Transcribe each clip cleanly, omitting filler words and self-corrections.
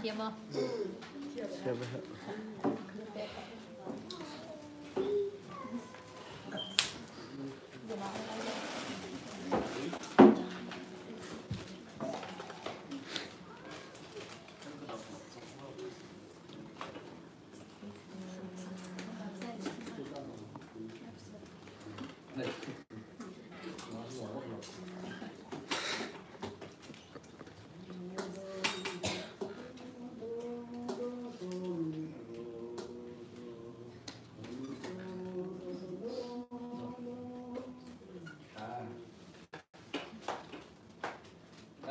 Thiam maw? Thiam.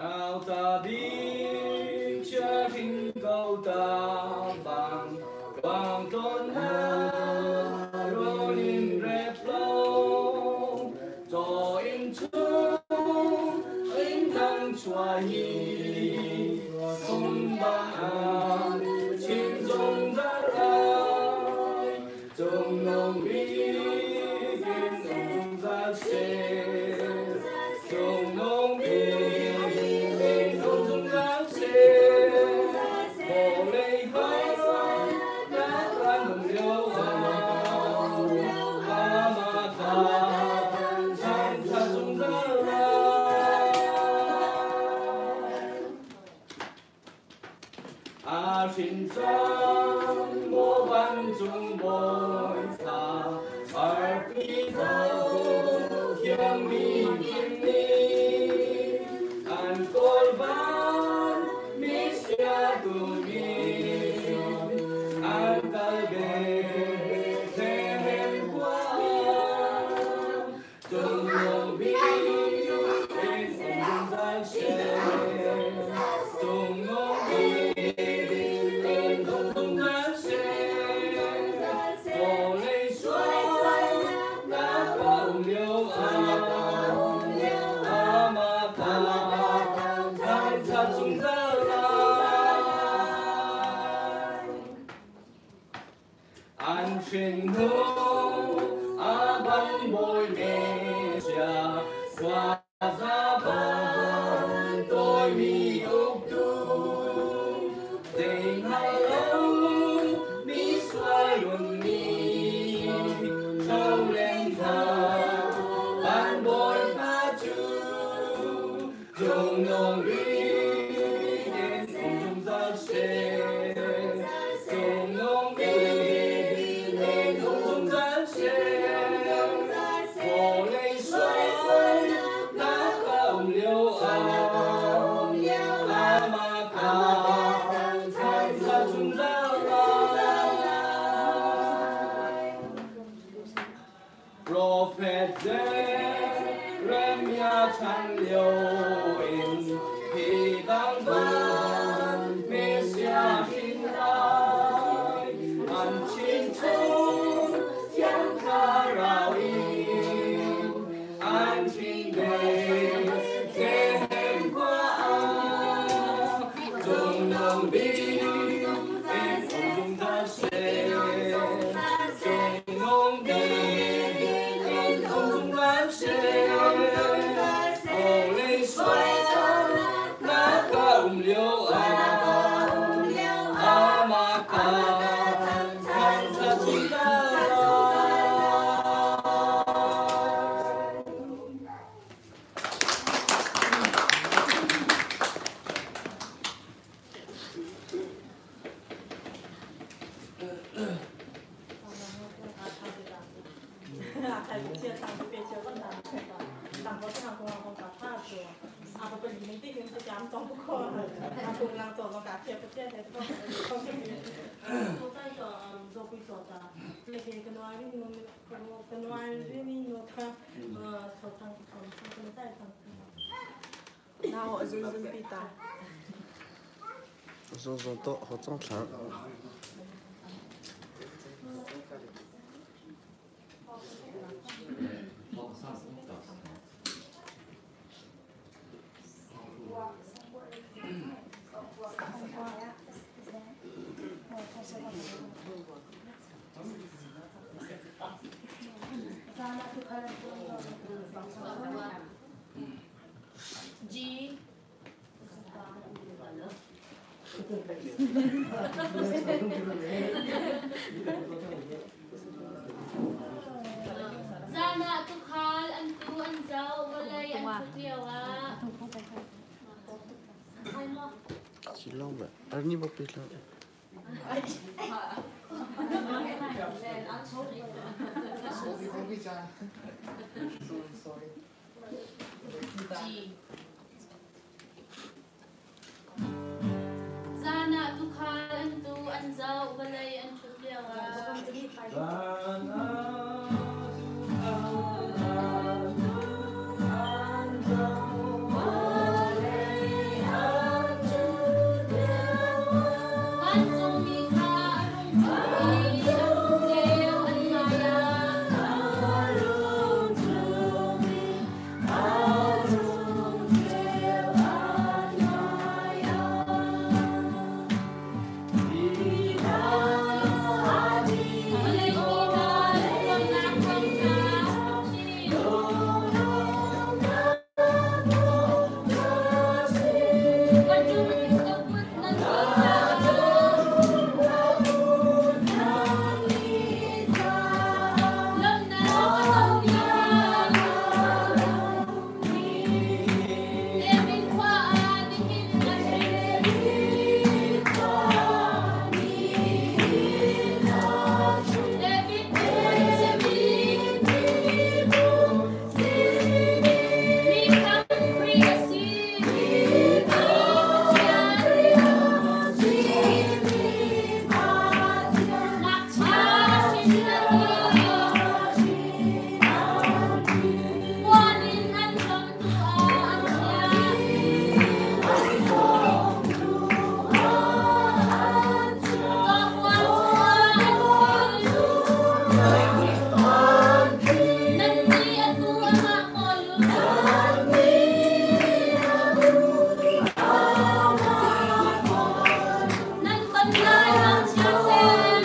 Nauta bik chia hring ko ta bang quang tôn ha rolin rep long cho in chung in thang chua hi sum ba chin zong za lai chung nong bi in zong za se chung nong bi in zong za se bo lei ha na kan hong liu a ma tha chan tha zung za lai A hrin cang maw vancung bawi thla arfi zo thiangmi ni an kawl van mi sia tu mi an kal Bethlehem khua cung nung bik in zungzal she cung nung bik in zungzal she vawlei sual nak a um lio ah amah kha thangṭhat zungzal lai. An hrin hnu a van bawi Messiah khuaza van tawimi uktu zei hngal lo mi sual runmi tho len kha van bawipa cu cung nung bik in um zungzal seh cung nung bik in um zungzal seh vawlei sual nak a um lio ah amah kha thangṭhat zungzal lai. Profet Jeremiah chan lio in hi bang van Messiah hrin lai an chim chung Thiang Thlarau in an hrin Bethlehem khua ah cung nung bik in um zungzal seh cung nung bik in um zungzal seh vawlei sual nak a um lio ah amah kha thangṭhat zungzal lai. Zung to ho cong thlang. G. Zan ah tuukhal an tuu an zoh, vawlei an ṭhut lioah. Zan ah tuukhal an tuu an zoh, vawlei an ṭhut lioah. Zan ah tuukhal an tuu an zoh, vawlei an ṭhut lioah. Vancungmi kha a rung ṭum i a rung ceu an hmaiah. A rung ṭum i a rung ceu an hmaiah. Vawlei mi hna lunglawmhnak thawngṭha a chim. Ka ṭum ka put nan ti caah lawmhnak a tongmi hna. David khua ah nihin a hrin. David phun simi mi khamh Khrih a si. Mi Pathian ngakchia a hrin a ti. Puan in an hlawmtu ah an chiah. Cawkuang chungah an thil. Nan nih atu amah kawl u. Nan ton lai ngakchia seh.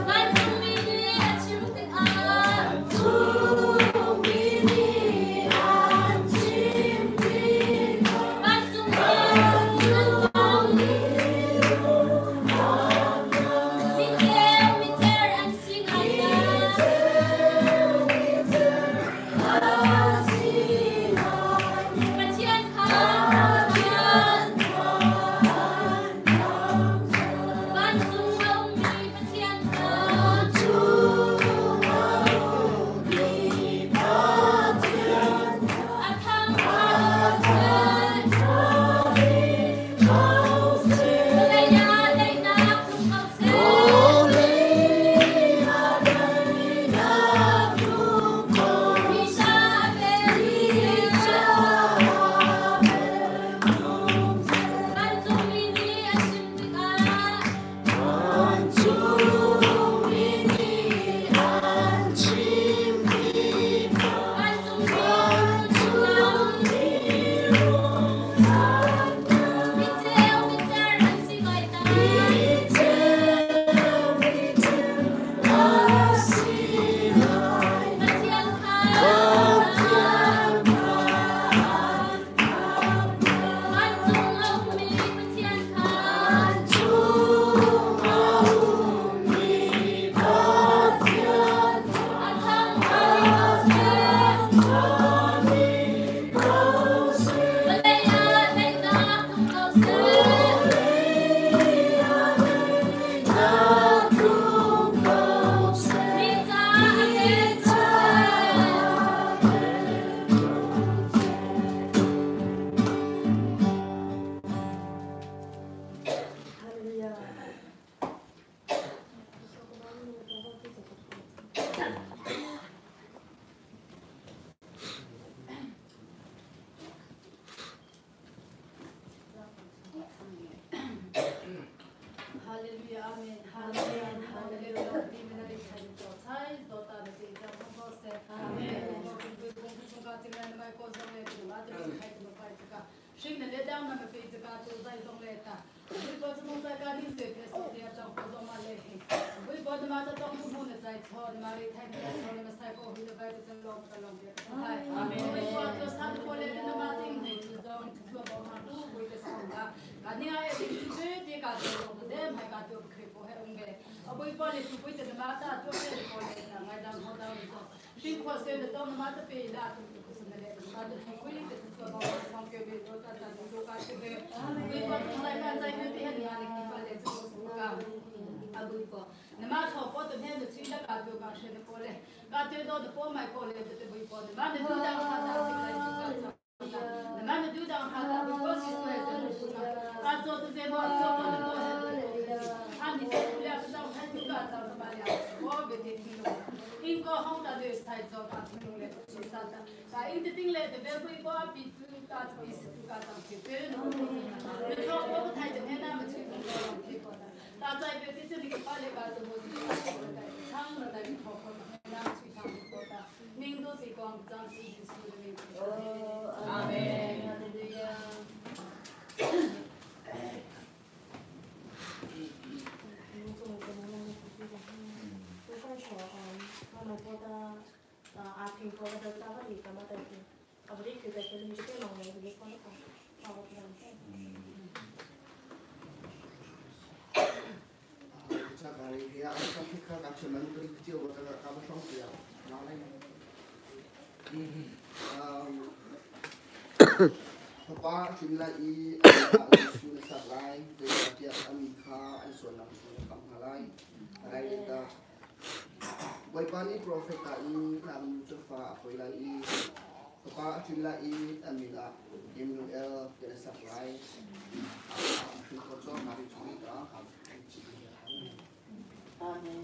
Vancungmi nih a chim tikah vancung ah an kong. Miceu micer an si ngai na. Pathian kha Pathian. Vancung a ummi Pathian kha. A thang kha Pathian. Vawlei ah daihnak tlung ko seh. Misa a pemi seh. Vancungmi nih a chim tikah vancungmi an lang. Miceu micer an si ngai ta. Pathian kha vancung a ummi Pathian kha a thang kha ko seh. Vawlei ah daihnak tlung ko seh. Mi ca a pe ko seh. Hallelujah, amen. Hallelujah, hallelujah. Di na ri thai to chai zo ta na ti jam ko se. Amen. Ko ku ku ku ku ka ching na mai ko zong le tu la tu khai tu pai chaka. Shing na le dang na ma pe chaka tu zai zong le ta. Bui bo chu mong zai ka ni se pe se te chang ko zong ma le he. Bui bo na ma ta tong ku mu na zai cho na ma ri thai na cho na ma sai ko hu na bai tu chang long ka long ke. Amen. Bui bo to sa ko le na ma ting ne tu zong tu bo ma tu bui le Ka ni a e ti te ka to lo de mai ka to khre po he ung be aboi pa le tu pui te ma ta to le ko le na ngai dam ho da so shin kho se le to ma ta pe la tu ko se le ma ta thong kui te so ba song ke be to ta ta do ka che be bui pa tu lai ka chai ne ti han nga le ki pa le chu ko ka abui ko na ma tho po to ne no chi la ka to ka she ne ko le ka te do de po mai ko le te bui po ne ma ne tu da ha ta chi lai tu ka cha na ma ne tu da ha ta bui po si so ye ka zo te ze bo zo ko ne ko a ni te le ka ha tu ka cha ba ya bo be te ti lo in ko hong ta de sai zo ka tu le chi sa ta ta in te ting le te be bui po pi tu ka cho is tu ka cha ke pe no ne tho po thai te na ma chi ko lo ki ko ta ta zai be ti che ni pa le ka zo bo si ka chang na da tho ko na chi ka ko ta ning do si ko ang chang si ji su de Amen. Pa chin la i su na sak lai zai ka tiak ami kha an suan nang su na kam lai rai le ta Bawipa nih profet ah in lam cu fa a poi lai i fapa a hrin lai i a min ah Immanuel ti na sak lai. Hrin ko cu Mari chung i ka Amen.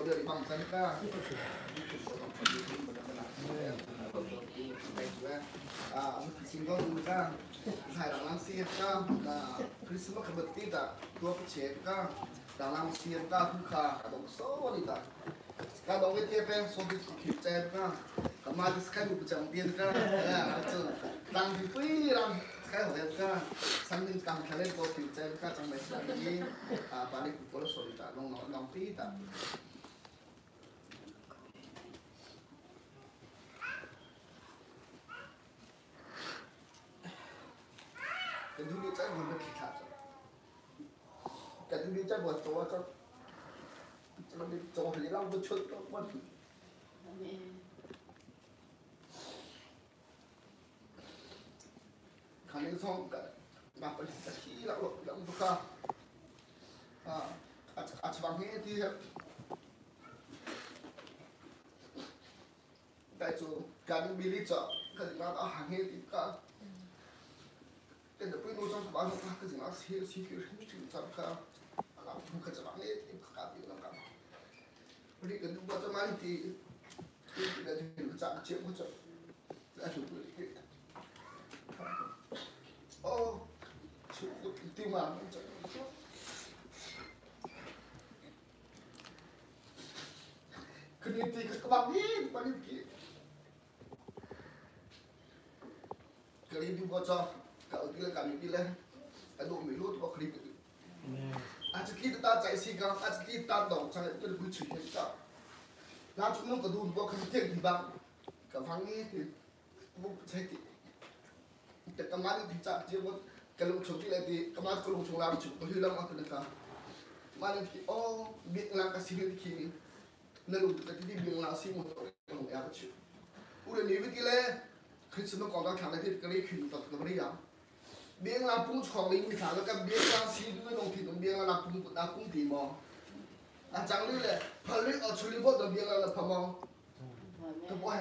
dia bang chan ka. Ah, Christmas ka batti ta tua che ka dalang siam ka thu kha ka dong so ni ta ka dong ke pe so bi khi che ka ka ma dis ka nu chang bien ka chu tang bi pui ram ka ho ka sang ding kang khale ko khi che ka chang mai sa ni a pa ni ko so ta long long pi ta. Kan duh nih cai buan khi thla cu. Kan duh nih cai buan caw ah cun caw hli lang bu chut ko buan. Khan ning song ka ma pa ka thi la lo lang bu ka. A chwang he ti Tai cu kan bili ca ka zing ah a hang he ti ka kan pui nu chong ba ka ka zing ah si si ki hrim hrim chang ka ala thu ka chang le ti ka bi lang ka ri kan du ba cha mai ti ti ti la ti ka cha che ko cha la thu ki oh chu ti ma cha. Community ka bang hi panin ki kali du bo cho ka uti le kami pi le adu mi lu to khri pi a chi ki ta chai si ka a chi ki ta dong chang tu bu chi ke ta na chu nong ka du bo khri tek di bang ka phang ni ti bu chai ti te ka ma ni ti cha chi bo ka lu chu ti le ti ka ma ka lu chu la chu ko hi lang ma ka ma ni ti o bi lang ka si ni ki na lu ka ti bi lang si mo to ka lu ya chu u le ni vi ti le Christmas ko da kha le ti ka le khun ta ka ri ya bi lang pung chong ling kha la ka bi lang si du nong ti nong bi lang pung na pung ti mo a chang li le pha li o chu li bo da bi lang la pha mo 他不还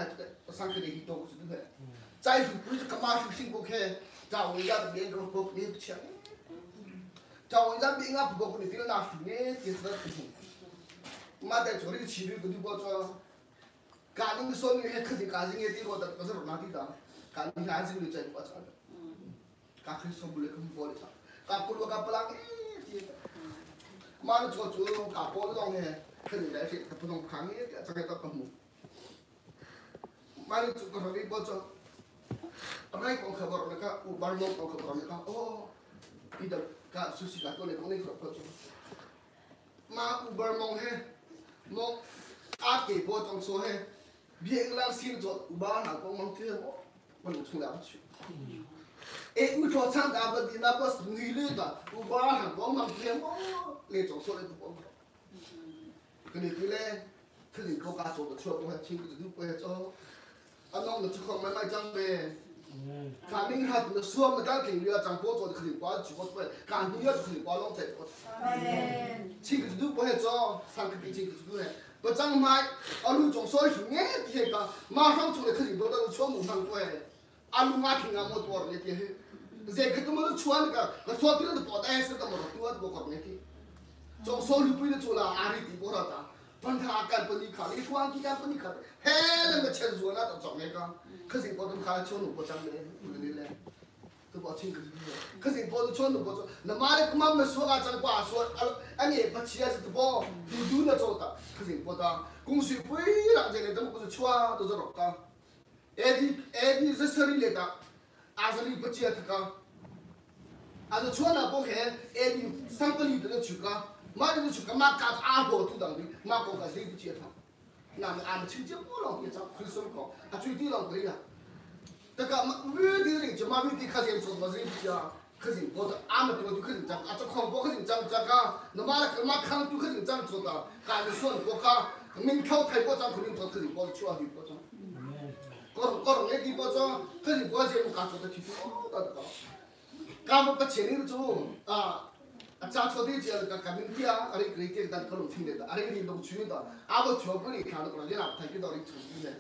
上课的一多是对不对？再说不是干嘛是辛苦开，找人家的别个不别不抢，找人家别俺不过你别拿书呢，就是那事情。妈在做那个骑驴个就不做，干那个说你还可是干人家这个的不是哪地的，干你还是你在不做的，干可以说不来更多的啥，干不罗干不啷个，妈的做做干包的东西，肯定来些他不能看你这个到个么。Mari cu ka ri bo cho rai kong khabar na ka u bar mo kong khabar na ka o i da ka su si ka to le kong le kho cho ma u bar mong he mo a ke bo tong so he bieng lang sin cho u ba na kong mong the mo mo lu chung la chu e u cho chang da ba di na ba ni le da u ba na kong mong the mo le chong so le bu ko cái này cái le cái gì có cá chỗ được chuột cũng hay chim cái gì cũng hay cho anh ông được không mấy mai chẳng về cả minh hạt được xua mà đang kinh lừa chẳng có chỗ được quá chỉ có vậy cả minh hạt thì quá long chạy chim cái gì cũng hay cho sang cái chim cái gì cũng hay chẳng mai ở lúc trong soi chúng nghe thì cả mà không chỗ được cái gì đó là chuột mù sang quê anh lúc ngã thì ngã một tuần này thì giờ cái tôi mới chuột cả cái chuột thì nó bỏ tay sẽ tao mà tôi tôi có cái này trong soi lúc bây giờ chỗ là ai thì bỏ ra ta 本他干本你卡，你突然间干本你卡，嘿，那个钱做那都赚那个，可是我都卡钱都不赚的，不对嘞，都不钱可是，可是我都钱都不赚，那妈的，妈没说啊，咱话说啊，啊你不吃啊是不，都都那做的，可是我的公司不让这里都不是吃啊，都是老个，哎你哎你是手里来的，还是你不吃这个，还是穿那不黑，哎你上个里头去个。妈的，就干嘛干阿婆都当的，妈讲个谁不接他？那么俺们亲戚不让别张，很少讲，啊最低让对呀。这个嘛，为的人就嘛为的可是做么事不讲，可是我这俺们多就可是讲，啊这矿工可是讲这个，那妈的嘛康都可是讲做的，干的算国家，明朝泰国张肯定做，可是我去啊就国张。各各种的地方装，可是我这我干做的挺多的个，干不把钱的做啊。cha cho đi chơi cái cái mình kia ở đây cái cái đàn cái lồng thìn đấy ở đây cái lồng chuối đó à bộ chuối cái này khá là cái nào thấy cái đó đi chuối này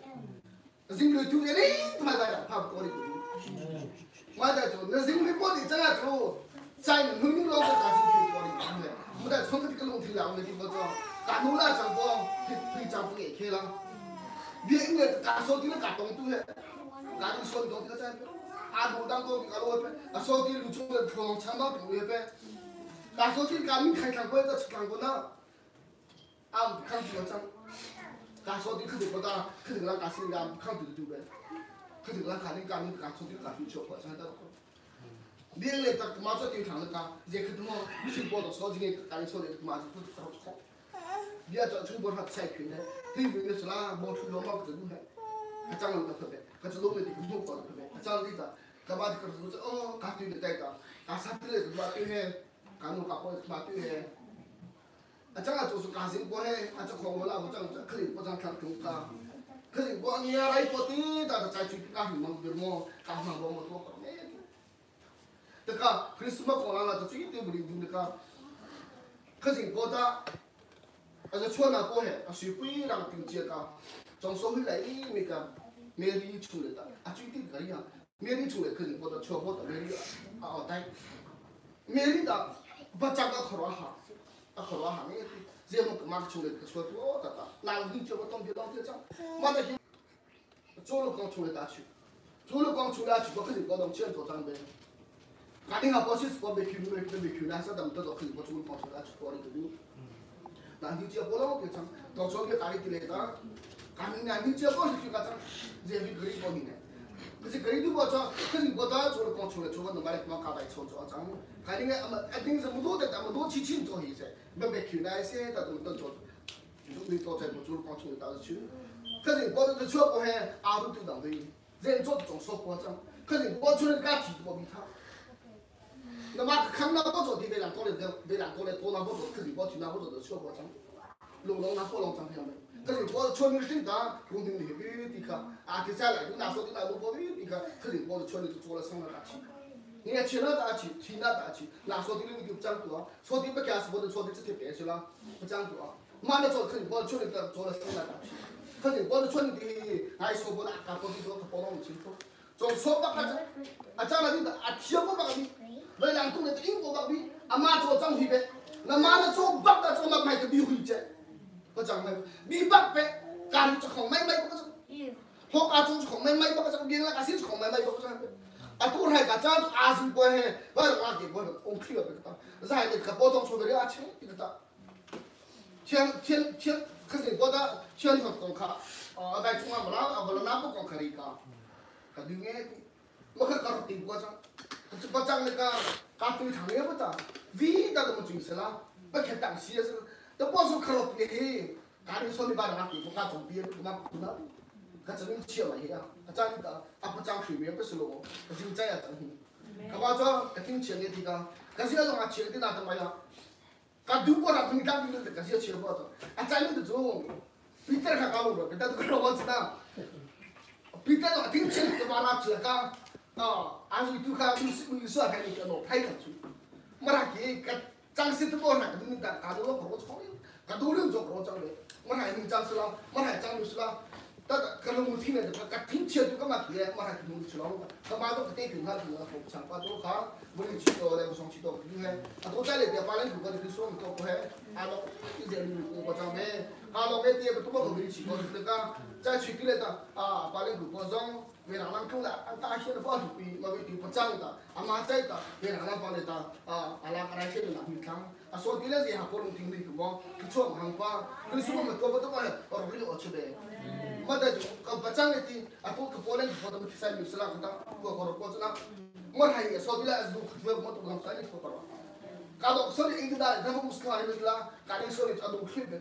zing lười chuối này mà đây là pháp có đi mà đây chuối nó zing lười có đi chắc là chuối trái nó hưng lâu cái zing lười có đi chuối này mà đây xuống cái lồng thìn là ông đi vào cho Ka nu la chang ko phi chang pu nge khe la. Bia in ka so ti ka tong tu he. Ka ding son ko ti ka chan. A bu dang ko ka lo pe. A so ti lu chung le thong chang ma pu ye pe. Ka so ti ka min khai thang ko ta chang ko na. A khang tu chang. Ka so ti khu ko ta khu la ka sin ga khang tu tu pe. Khu la ka ning ka min ka so ti ka fi cho ko chan ta ko. 别来他妈做经常的干，这可他妈去报道说这个干说的他妈是不好好。别做出波他菜群的，对不对？是啦，没出罗马不走路还，他长了个特别，他走路没得不搞特别，他长了的，他妈的可是哦，他对的带的，他啥对的他妈对的，干弄干活他妈对的。啊，这个就是干什么的？啊，这看我啦，我这这可能我这看中噶，可是我你来不对，但是在去干什么什么干什么我多。 그러니까 크리스마스 고라라 저 주기 때문에 누니까可是我的，啊这穿那过嘿，啊水鬼人顶接个，从所回来那个美丽出来的，啊最近个样，美丽出来可是我的全部的美丽啊哦对，美丽的不讲个可罗哈，啊可罗哈那这么个嘛出来个说多的的，哪个叫我当别当别讲，嘛那些做了光出来打去，做了光出来去，我可是我当钱做账呗。 가딩아 버스 거 베큐 베큐 베큐 나서 담도 더 크고 좋은 버스가 죽어리 되고 난 진짜 보러 괜찮 더 저게 가리 들레다 가는 난 진짜 버스 그 가자 이제 그리 보이네 그래서 그리도 뭐저 그래서 뭐다 저를 거 저거 너 말이 그만 가봐야 저저 장 가딩에 아마 아딩에서 뭐도 됐다 뭐도 지친 저 이제 뭐 베큐 나이세 다도 또 저.你到在不做光出来打去，可是我这个过嘿，阿都对当对，人做总说过张，可是我出来干几多比他。 那么看那不做的，别人过来，别人过来多那不做，可是我去那不做就小过张，龙龙那不龙张样的，可是我穿的身上，公平的的可，啊，接下来就那说的那不不的可，可是我穿的就做了上了大去，你看去那大去，去那大去，那说的你就讲多，说的不开始我就说的这特别是了，不讲多，妈的做可是我穿的做了上了大去，可是我穿的还说不那，他不是说不弄清楚，总说不个，啊，讲了你的啊，听不个你。 为两公的英国那边，阿妈做张飞呗，那妈的做八的做那买个米回去，我讲没，米八呗，家里做红买买不个，我家做红买买不个，别人家先红买买不个，啊，都还个家阿是过嘿，我我给我我去了个哒，在那个包装出来的阿钱一个哒，天天天，可是我的天上讲卡，啊，在中国不啦，不啦那不讲卡里个，可对眼，我可搞定过张。 这不讲那个，刚对糖也不咋，味道都没精神了，不看当时是，都不说看了别黑，家里说你把那地方干装逼，他妈不那，他只能吃了呀，他讲的啊不讲水面不是咯，他就这样讲。他话说，他挺钱的地方，可是要让他钱的那怎么样？他如果他平常的可是要钱不着，啊，咱们的做，彼得还搞不，彼得都搞我知道，彼得他挺钱的把那吃个。 啊，阿是都看有有说还你个老派个去，没他给个张些都没那个你打打到我搞错了，个多人做搞错了，我还能张是了，我还张就是了，但可能我听了这个个听起来就干嘛去嘞？我还弄去了，他妈都不对劲，他就想把都看，我们去到来我上去到厉害，啊都在那边把人如果就说你到不还，啊老就在我张呗，啊老呗爹不都不可以去，我是这个再去给来的啊，把人如果上。 为哪能讲啦？俺大学的保护费，我为丢不涨的，阿妈在的，为哪能帮的啊？阿拉阿拉现在拿米汤，啊，说的了是下不能听的，我去错行话，可是我们做不到嘛，我不了去呗。我在就个不涨的的，啊，都个波兰我都没去三女士了，我我我我那，我还也说的了是我我都不能三女士了。搞到所以印度的，他们穆斯林啦，搞的所以啊都去的，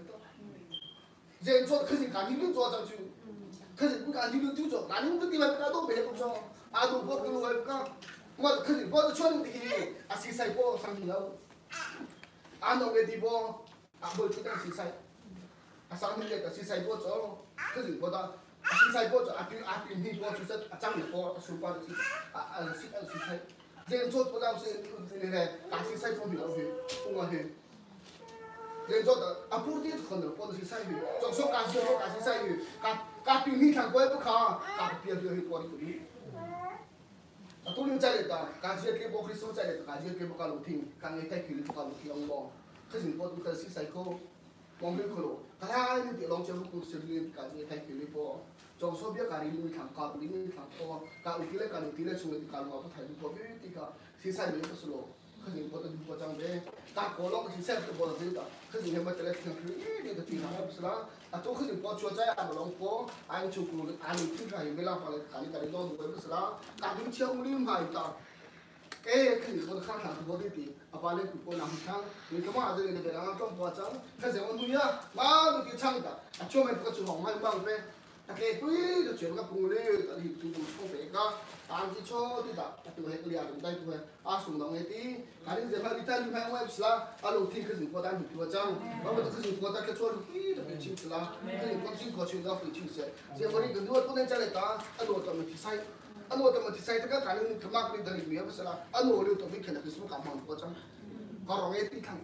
人做可是赶紧做上去。 可是我你都做，那你们地方搞都没不做，啊都不跟我讲，我可是我是穿的，啊西塞波上去了，啊弄个地方，啊不出点西塞，啊上面个西塞波做，可是我到西塞波做，啊对啊对你波就是啊张的波，书包的西，啊啊西啊西塞，人做不到是那个大西塞做不了去，我去。 人做的啊，不的可能或者是赛鱼，总说干西说干西赛鱼，干干对你看过不看，干别就会过的过的。啊，都留在那的，干些给不可以收在那的，干些给不搞楼梯，干个带去的不搞楼梯，我可是我都可是赛口， Mong ri kholo kala ni ti long che ku sir ni ka ji thai ki li po chong so bia ka ri ni thang ka ri ni thang po ka u ti le ka ni ti le chung ni ka lo pa thai po bi ti ka si sai ni ko sulo 可是我都我讲的，大哥啷个是三个包子的，可是你们这来听听，你个地方还不是啦？啊，都可是包脚在啊，不啷包，俺就过俺听看有没啷放来，看你看你老多不是啦？大兵抢我们买的，哎，可是我看看我的地，啊，把那个包拿去抢，你干嘛这个那个啷装包装？可是我们呀，妈都给抢的，啊，专门不个做红买忙呗。大概对就全个公里，你就从这个，当时错的哒，就那个两代就啊送到那的，赶紧这块你带你看我不是啦，啊楼梯可是过单你给我讲，我们这可是过单去做对的没清楚啦，可是过进过去要回去噻，这我你跟我不能再来打，啊我怎么比赛，啊我怎么比赛这个赶紧他妈的等你不是啦，啊我留都没看到是不干嘛过讲，搞容易抵抗，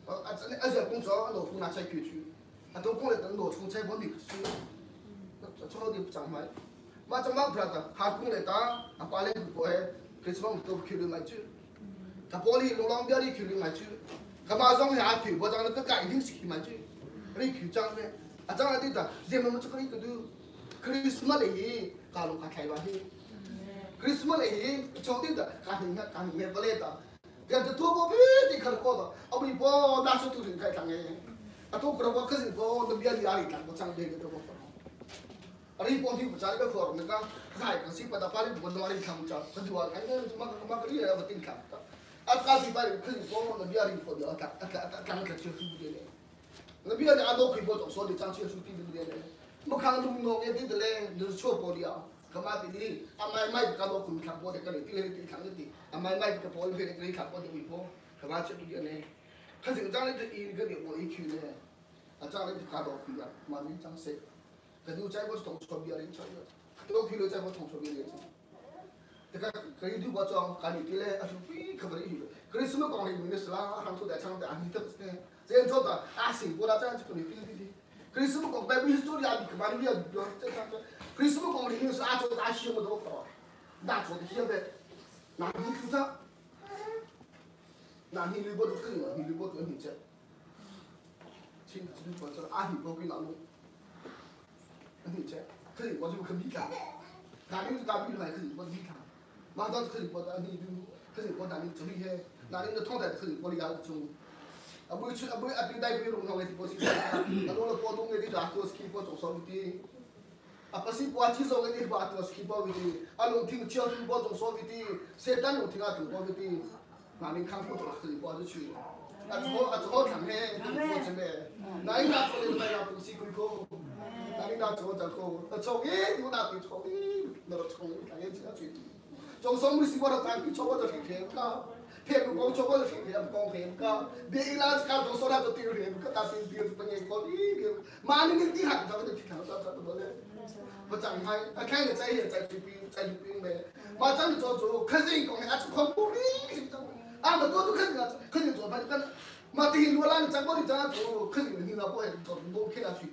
啊真的而且工作老夫拿出去去，啊都过来等老夫才帮你去。 cho đi chẳng mấy mà trong bang phật hà cung này ta à qua lên của ấy cái số tôi kêu lên mấy chữ cả bố đi lông lông bia đi kêu lên mấy chữ cả ba dòng nhà thủy bố chẳng là cái cái gì mấy chữ đi kêu chẳng đấy à chẳng là đi ta giờ mà mình cái cái thứ Christmas này cả lục cả thầy bà hi Christmas này cho đi ta cả hình cả hình mẹ bố ta cái thứ thua bố biết thì khẩn cô đó ông bị bố đa số tụi cái thằng này à tôi cũng có cái gì bố nó bia đi ai thằng có chẳng để cái đó 你不在个课，那个在个是不得把你不拿你看不着，可是我看见怎么怎么个你也不听看的，啊，他是把可是讲那边你不了，他他他他他就输的嘞，那边的阿多可以不总说的张学输的对不对嘞？我看到弄弄一点的嘞，就是错过了。可嘛的你，阿买买个多困看过的个你，对对看的的，阿买买个波对对看过的微波，可嘛这不的嘞？他这个张的这一个的我一去嘞，啊张的卡多亏啊，嘛你张谁？可你在我同学别人错了，都去了在我同学别人。这个可以对我讲，看你的嘞，啊就非可不可以？可是什么讲的，你是啦，杭州在唱的，啊你得是这样做的，啊谁过来这样就可以对对对。可是什么讲，但不是做的啊，你干嘛你要这样子？可是什么讲的，你是啊做大事我都搞，那做的现在，那你做啥？那你如果做更了，你如果做你这，请你我这阿你不给哪弄？你这，可是我就可比他，哪里是哪里来，可是我比他，马上可是我你可是我哪里做一些，哪里的通台可是我的要做。啊不去啊不啊对代表龙头的不是，啊攞了波动的你就啊做是波做所的。啊不是波起所的你把做是波的，啊龙听叫波做所的，谁单龙听啊做波的，哪里看波做是波就去。啊做啊做看咩？波真的，哪里拿做的买了东西贵个？哪里拿做就个，啊做耶，我拿对做耶，那个做大家知道最。做生意是我都赚，做我就赚钱个。骗不讲做我就骗骗不讲骗个，别伊拉讲做说他就丢脸，个大丢丢不念过你丢，妈你你你还做个就听到做做嘞，不讲开，啊看个在也在这边在这边嘞，马上就做做，可是讲啊做恐怖哩，啊不做都可是啊，可是做反正马对罗兰讲过你讲做，可是你那不会做不开下去，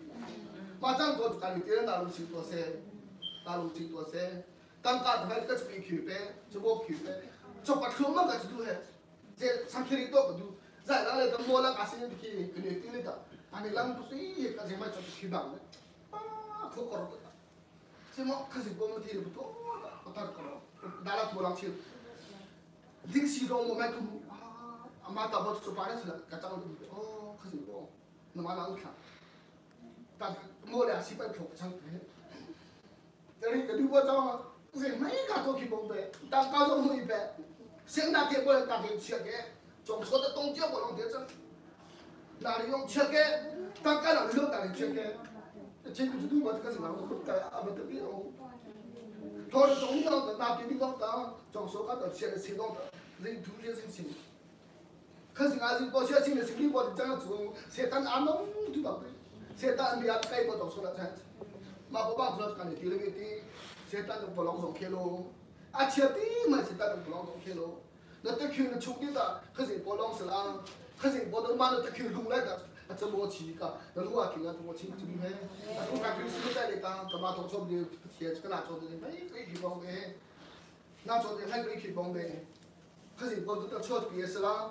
马上做就讲你点大陆去多些，大陆去多些，当家的个是去呗，就我去呗。做把车嘛个就都系，这上去的多个都，在那里等我那阿些人去，佢哋啲呢度，但系谂不水，个只咪做去办咧，啊，可可了，这么可是我们听不多，我打个咯，打了多少钱？临时讲我买个啊，阿妈打包做把的是了，个张哦，可是我，那么难看，但我俩是摆头唱，这里个你我讲。是每个都去讲的，但高中一般，现在给我大家吃的，从说的东家我拢在这，哪里用吃的，大家哪里用哪里吃的，这个就对我这个是哪个不对啊？没得变哦。他是从小的那边的讲，从说个到吃的吃到的，人突然生气。可是俺是不小心的，心里我这样做，谁当俺弄对吧？谁当你阿该我做出来噻？马不帮出来，干你丢了个的。现在都不啷上开喽，啊，吃的嘛，现在都不啷上开喽。那得去那穷的的，可是不啷是啦，可是我都买了得去弄来的，啊，怎么去个？那路啊，去啊，怎么去？怎么嘿？啊，我看平时在那当，干嘛同学们贴这个那做的，没可以去帮的，那做的还可以去帮的。可是我都到吃别是啦，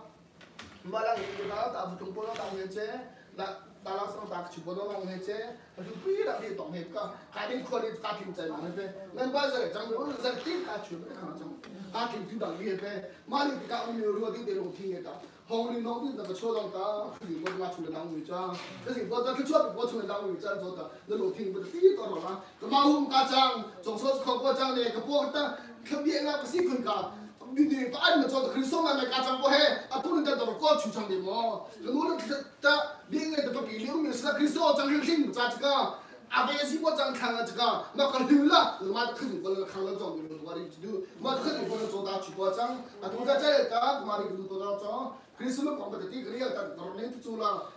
买了一个大不中国了大年节，那大拉上大去波多浪那些，他就不让你动那个，家庭可能家庭在那边，俺把这张我是在地下去不看张，家庭听到你那边，马里家我们有的得龙听的，红绿农的那个车上打，去我拿出来当违章，可是我这去车我出来当违章做的，那龙听不得第一多少了，个马虎家长，总说是靠过章的，个波的，可别那不是困个。你把俺们做的很松了，那家长不黑，啊，不能在到高球场的么？可我们他另外的不比刘明是可以说张生生咋这个？阿伯是我张看了这个，那个溜了，我妈肯定不能看了张的，我的就妈肯定不能做大去过张，啊，同在这个，妈的多少张，可是我讲不得这个要到到那做了。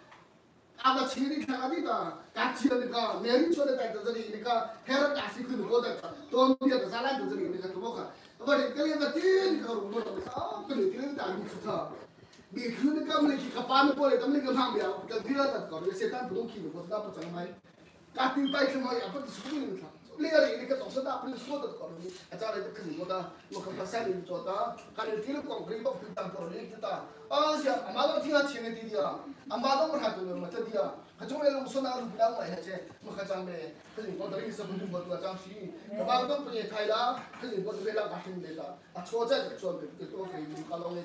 阿个千里看阿的个，家起了那个，每人说的在这里那个，还是大西可能过的，多面的啥来在这里那个怎么看？我这个个店个我啊，个里店大你出他，你去那个没去个班过来，他们那个旁边，个第二个搞的，现在不懂去，我是那不讲买，家庭摆什么也不是说的他。那个那个总是那不是说的搞的，啊，家里肯定我的，我可把山里做的，家里听了广播，我不当搞的知道。啊，是阿妈都听他前面弟弟啊，阿妈都不太懂了嘛，这弟啊，他从来都说那个不当买下去，我还讲嘞，可是我的意思不是我做张西，他妈都不也开了，可是我这边那个兄弟的，啊，错在做的，都可以搞弄的。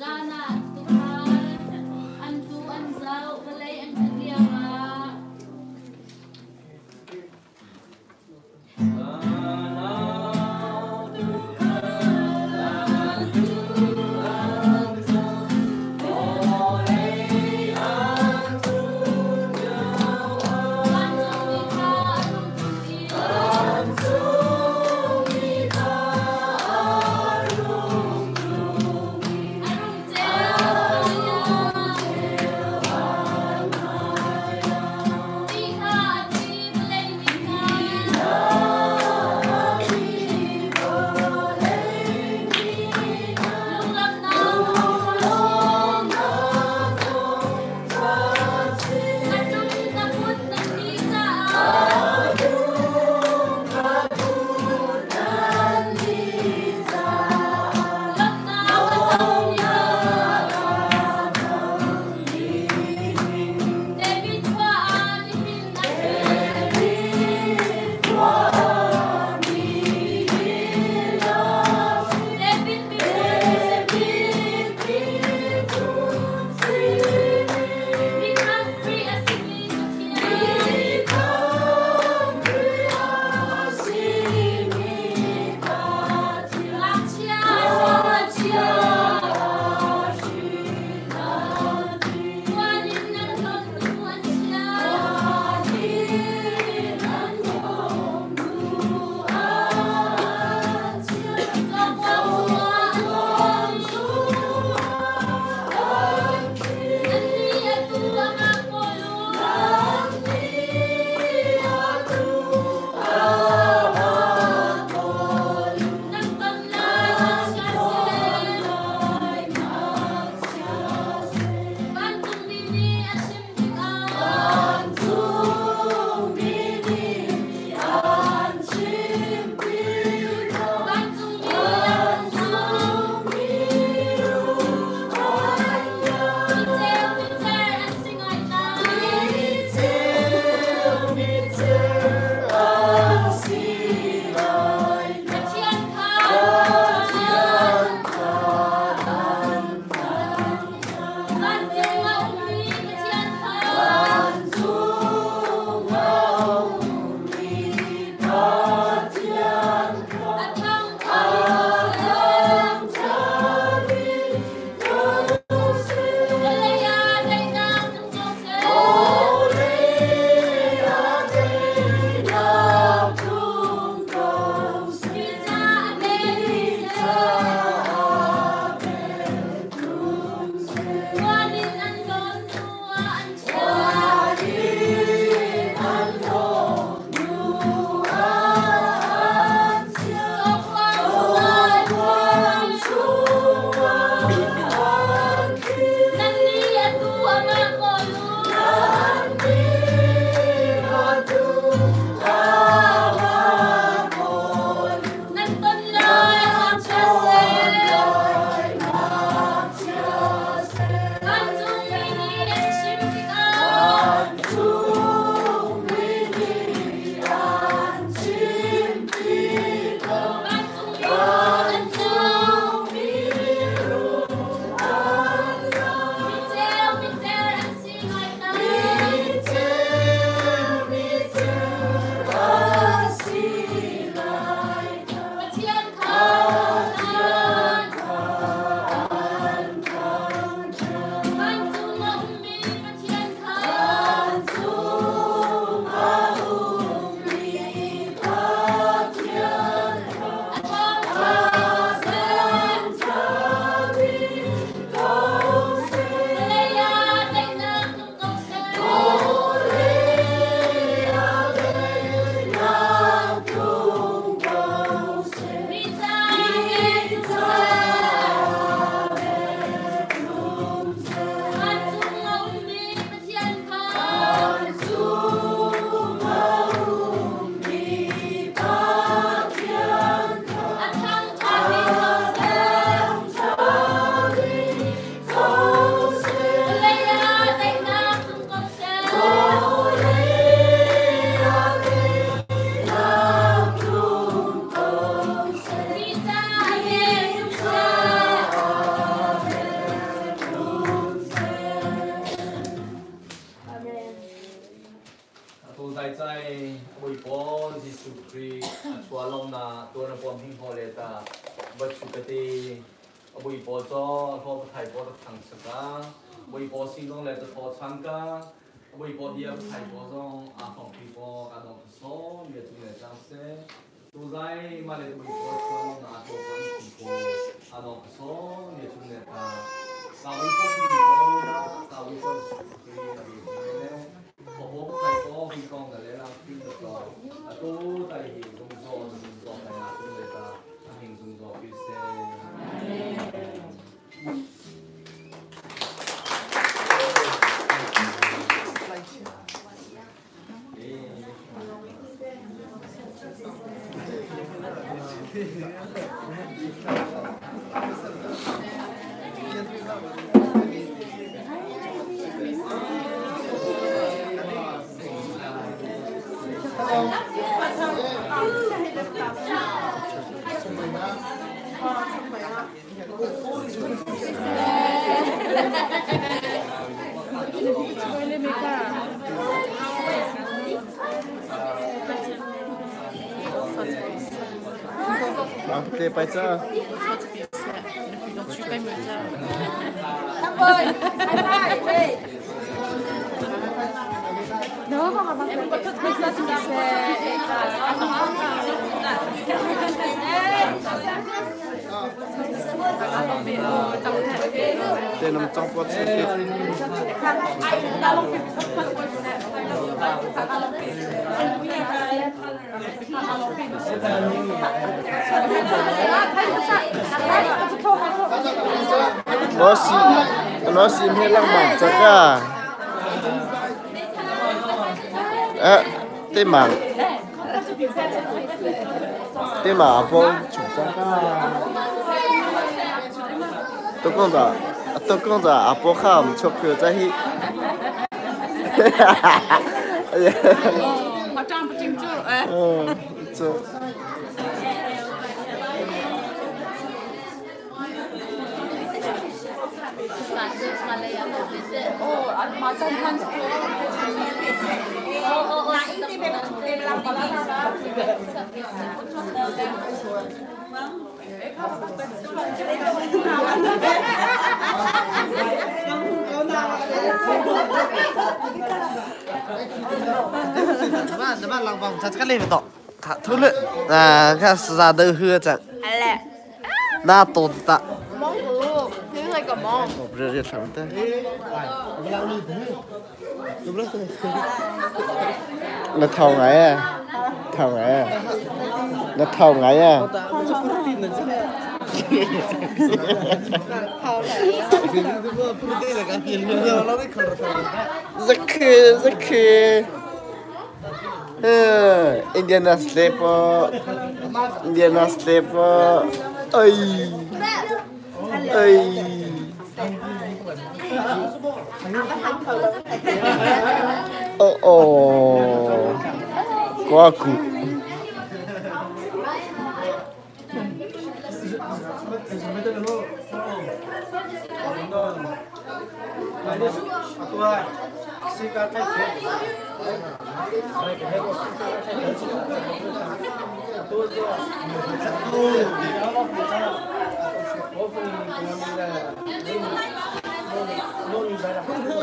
Zana tuhan an Zai Bawipa Jesuh Khrih a chuah lawmnak tuan a puam hing haw le ta bachu kate a Bawipa caw thaw pathai paw ta thang saka Bawipa singong le ta thaw changka Bawipa bia pathai paw zong a hong phi paw ka dong so bia chung le chang se tu zai ma le Bawipa chuah lawmnak a thaw paw phi paw a dong so bia chung le ta ka Bawipa phi paw na ka Bawipa Jesuh Khrih a bi le Te pai cha. Te nam chong pot se te. Nó si nó si he lang mang cha ka. Eh, te mang. Te ma po chu cha ka. 都讲着，都讲着阿婆卡唔出票在去。我站不进去哎。嗯，这。 怎么浪帮？他这个来不到，他偷了啊！看是啥都喝着，那多大？蒙古，你那个蒙。我不是这长的。那头矮啊，头矮啊，那头矮啊。这个这个，嗯，Indiana slipper，Indiana slipper，哎，哎。哦哦，瓜骨。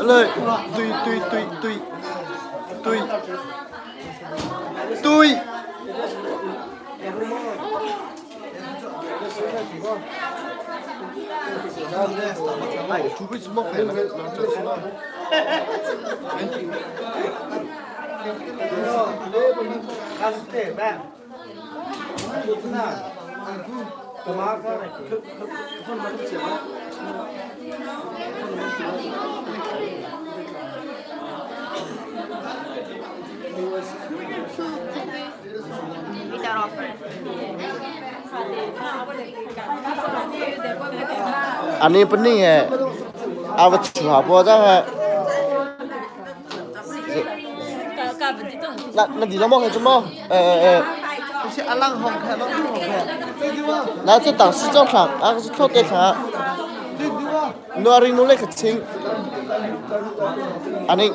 来，对对对对对对。哎，除非是冒牌了，啊，你不能哎，啊我吃下不这还。那那你那么还怎么？哎哎哎。那这当时照看，啊是错的看。侬阿里侬来个清，阿你。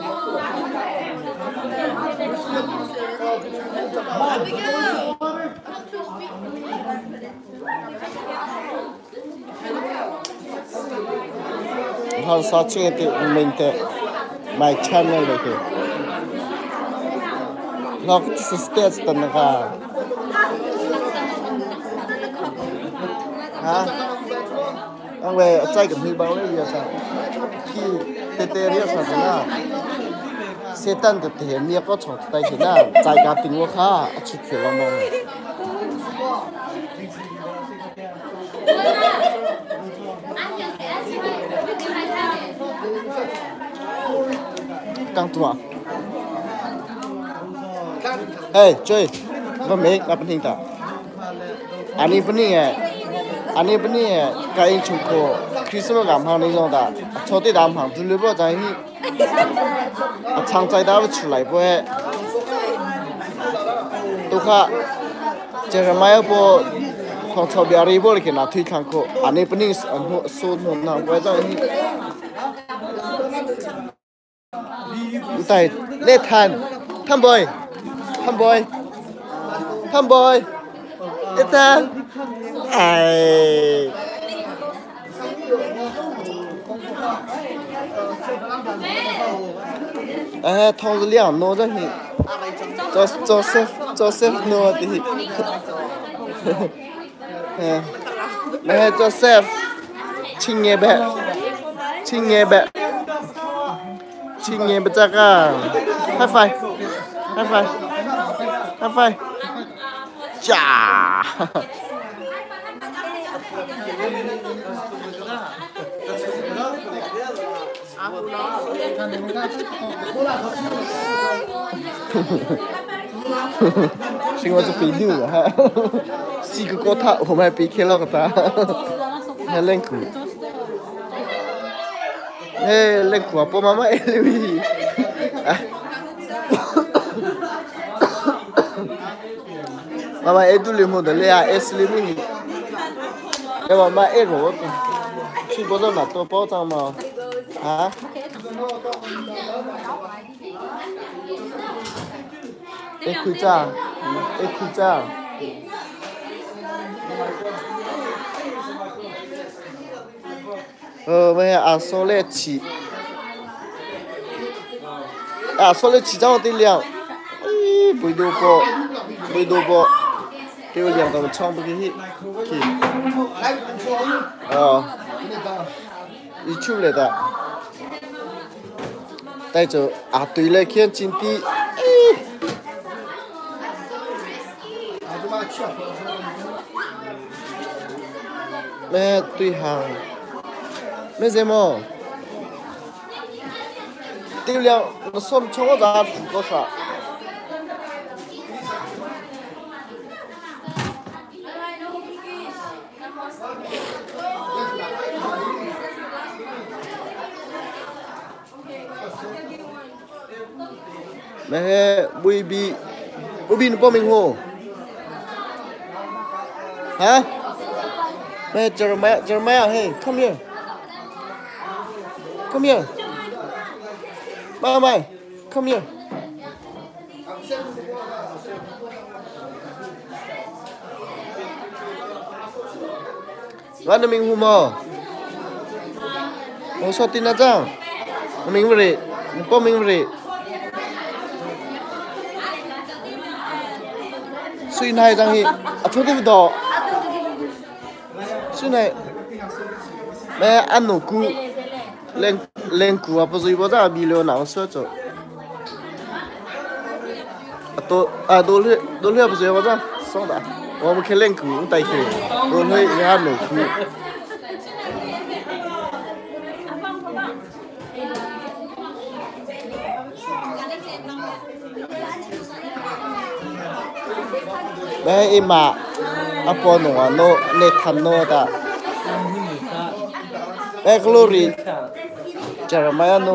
Han sa ching te min te my channel le ke lok sisters tan ka ha ang về chạy cái mi bao le ya sa khi tê tê ria sa na se tan te te mi ko chok tai khi na chạy ka ting wo kha a chu khio lo mo căng tua Hey, chơi, ba mấy gặp bên ta. Ani bên này, ani bên này, cái anh chung cô, Christmas cảm hàng này rồi ta, cho tới đám hàng, tôi lừa bỏ hi, à chàng trai đã出来不？都看，这是买不，狂炒别人不里去拿推看过，ani bên này anh số một nào quay ra hi. tại lê than, tham boy, tham boy, tham boy, lê than, ai. 哎，汤是两诺这是，做做 chef 做 chef 诺的，嗯，那做 chef，青年呗，青年呗，青年不这个，high five，high five，high five，驾。是我是比六了哈，四个高塔我们还比开了个塔，还冷苦。哎，冷苦啊！波妈妈哎，刘姨，妈妈哎，都里木的嘞啊，哎是里木的，哎妈妈哎罗，去过这么多包装吗？啊？哎，开张，哎开张。呃，我阿嫂来吃，阿嫂来吃早点了，哎，不多包，不多包，丢两到唱不去，去，哦，一出来的，带着阿对来看真的，哎。mẹ tùy hàng mẹ gì mà tiêu量那送从我家多少？mẹ bùi bị bùi bị nó bỏ mình hồ hả? Mẹ Jeremiah, Jeremiah, hey, come here. Come here. Mama, come here. Bạn mình hù mò. Ồ sao tin là chăng? Mình về, bỏ mình về. Suy này rằng hi, à thôi đi đó. Suy này, mẹ ăn nổ cú, lên lên cú à, bây giờ bây giờ bị lừa nào sợ chứ. À đồ lừa đồ lừa bây giờ bây giờ xong rồi, 我们去练鼓带去，我会ăn nổ cú. Mẹ em mà, à bỏ nó nó nè thằng nó ta. Mẹ Glory, Jeremiah nó.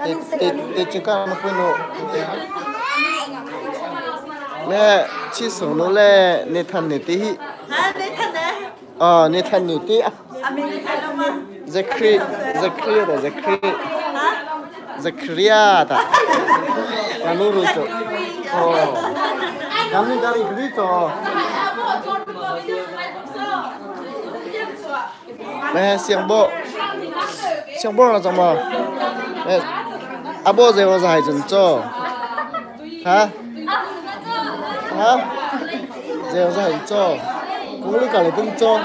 Te te te cái nó quên nó. Mẹ chỉ số nó là nè thằng nè tí. À nè thằng nè. À nè thằng nè tí. À mình nè thằng mà. Zachary Zachary da Zachary Zachariah da Kanu ru cho oh Kami dari gri cho Mẹ siang bo siang bo là chồng mà mẹ à bo gì bo dài chân cho hả hả gì bo dài cho cũng lúc cả lại cũng cho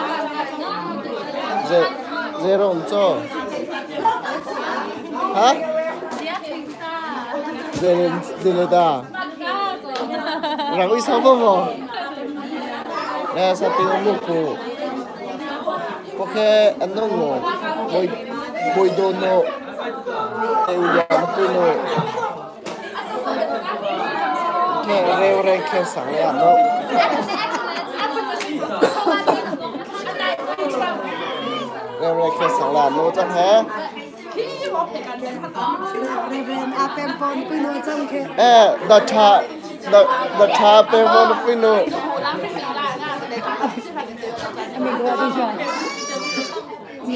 gì gì rồi cho hả gì gì là ta 人为什么么？那啥对我木苦，我看安弄我，我我都诺，哎我两个诺，看เร็วแรงแค่สั่งเลยอ่ะโนเร็วแรงแค่สั่งเลยอ่ะโนจังแฮ Reverend Apem Pon Pino chang khe. เออดอชาดอดอชาเปโมนฟิโน Ami go bi jo.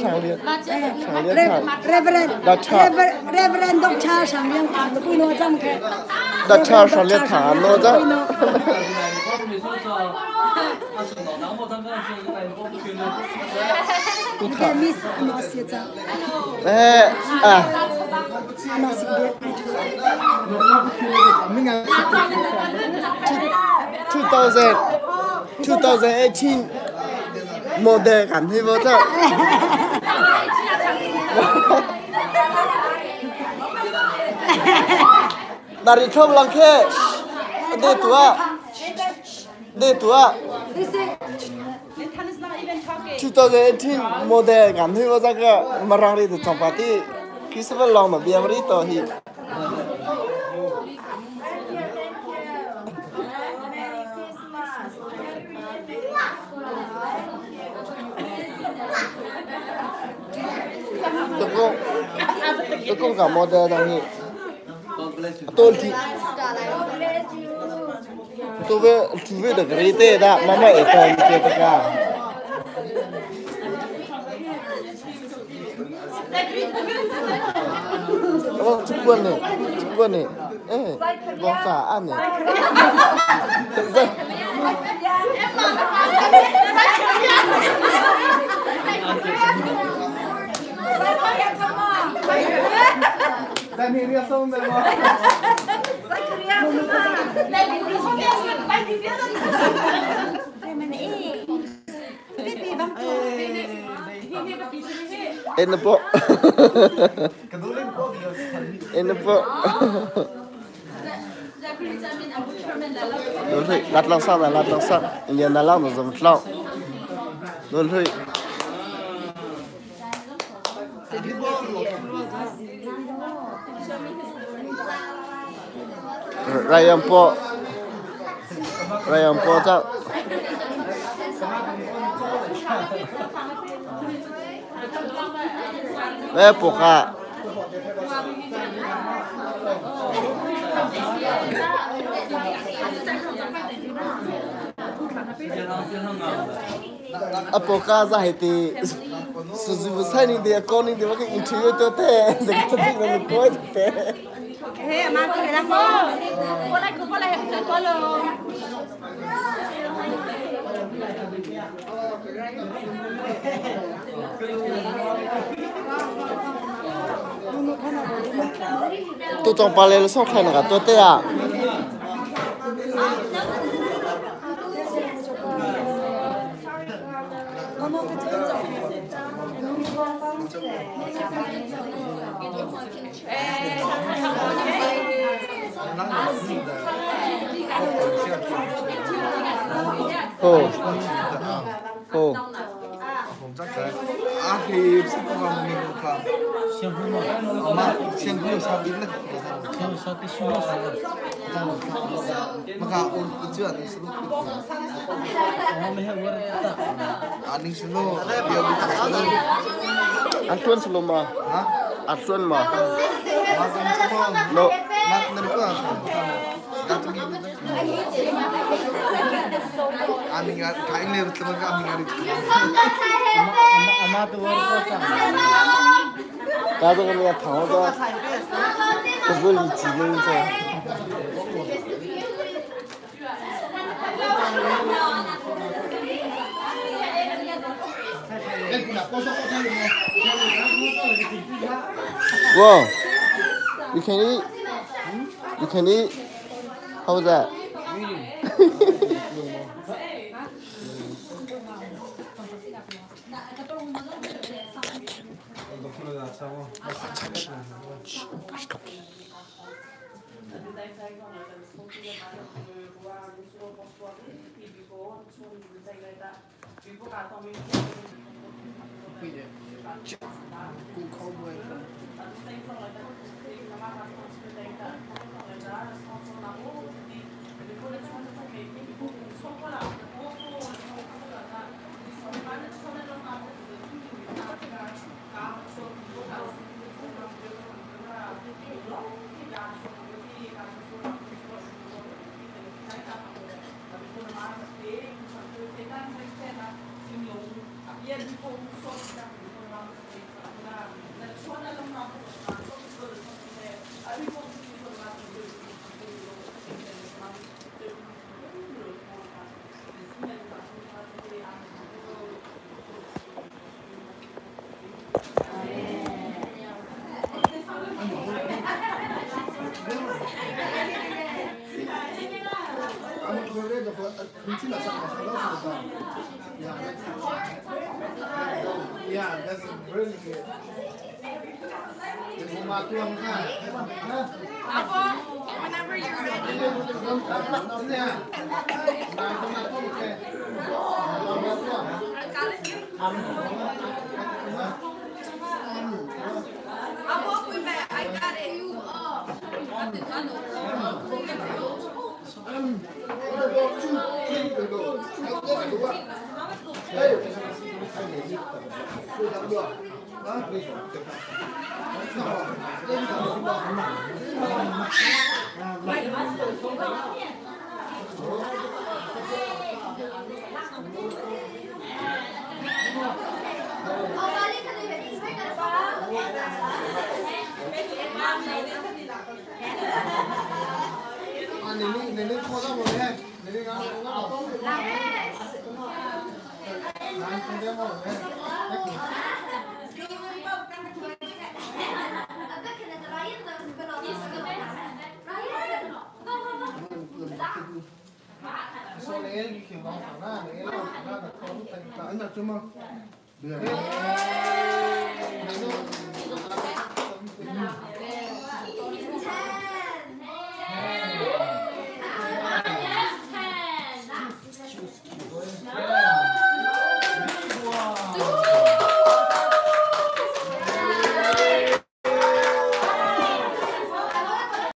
上列上列看 Reverend ดอชา Reverend Dok Cha Sang Yang Tang Pino chang khe. ดอชา上列塔โนจัง กูถาม Miss Ano si cha. เอออ่ะ Ano si be. 2000 2018 model กันที่บ่จ้ะนาริชมลังแค่เดตัวเดตัว 2018 model กันที่บ่จ้ะก็มารังรีตัวจงปาร์ตี้คริสต์มาสลองมาเบียมรีตัวฮี ตัวกงตัวกงกับ model ตรงนี้ตัวที่ตัวเวตัวเวเด็กรีเต้ดะมาไม่เอตอนเจตกา 哦，这关呢，这关呢，哎，我咋按呢？在。En po. En po. 轮退，拉浪上来，拉浪上，连那浪都怎么浪？轮退。Ryan po. Ryan po จ้าแม่ปกอ่ะ အပေါ်ကားစားဟတီစူဇူဆိုင်နေတယ်ကောနေတယ်ဘာကအင်ထရီတော့တဲ့စကတဲ့ငါကိုတဲ့ ตัวจองปลาเลยส่งใครหนักตัวเตี้ยโอ้โอ้ อันชวนสลมาอันชวนมาโน大这个那个糖的，不是你几个人在？Whoa, you can eat. You can eat. How was that? Yeah, that's really good. Whenever you're ready. I'll walk with that. I got it.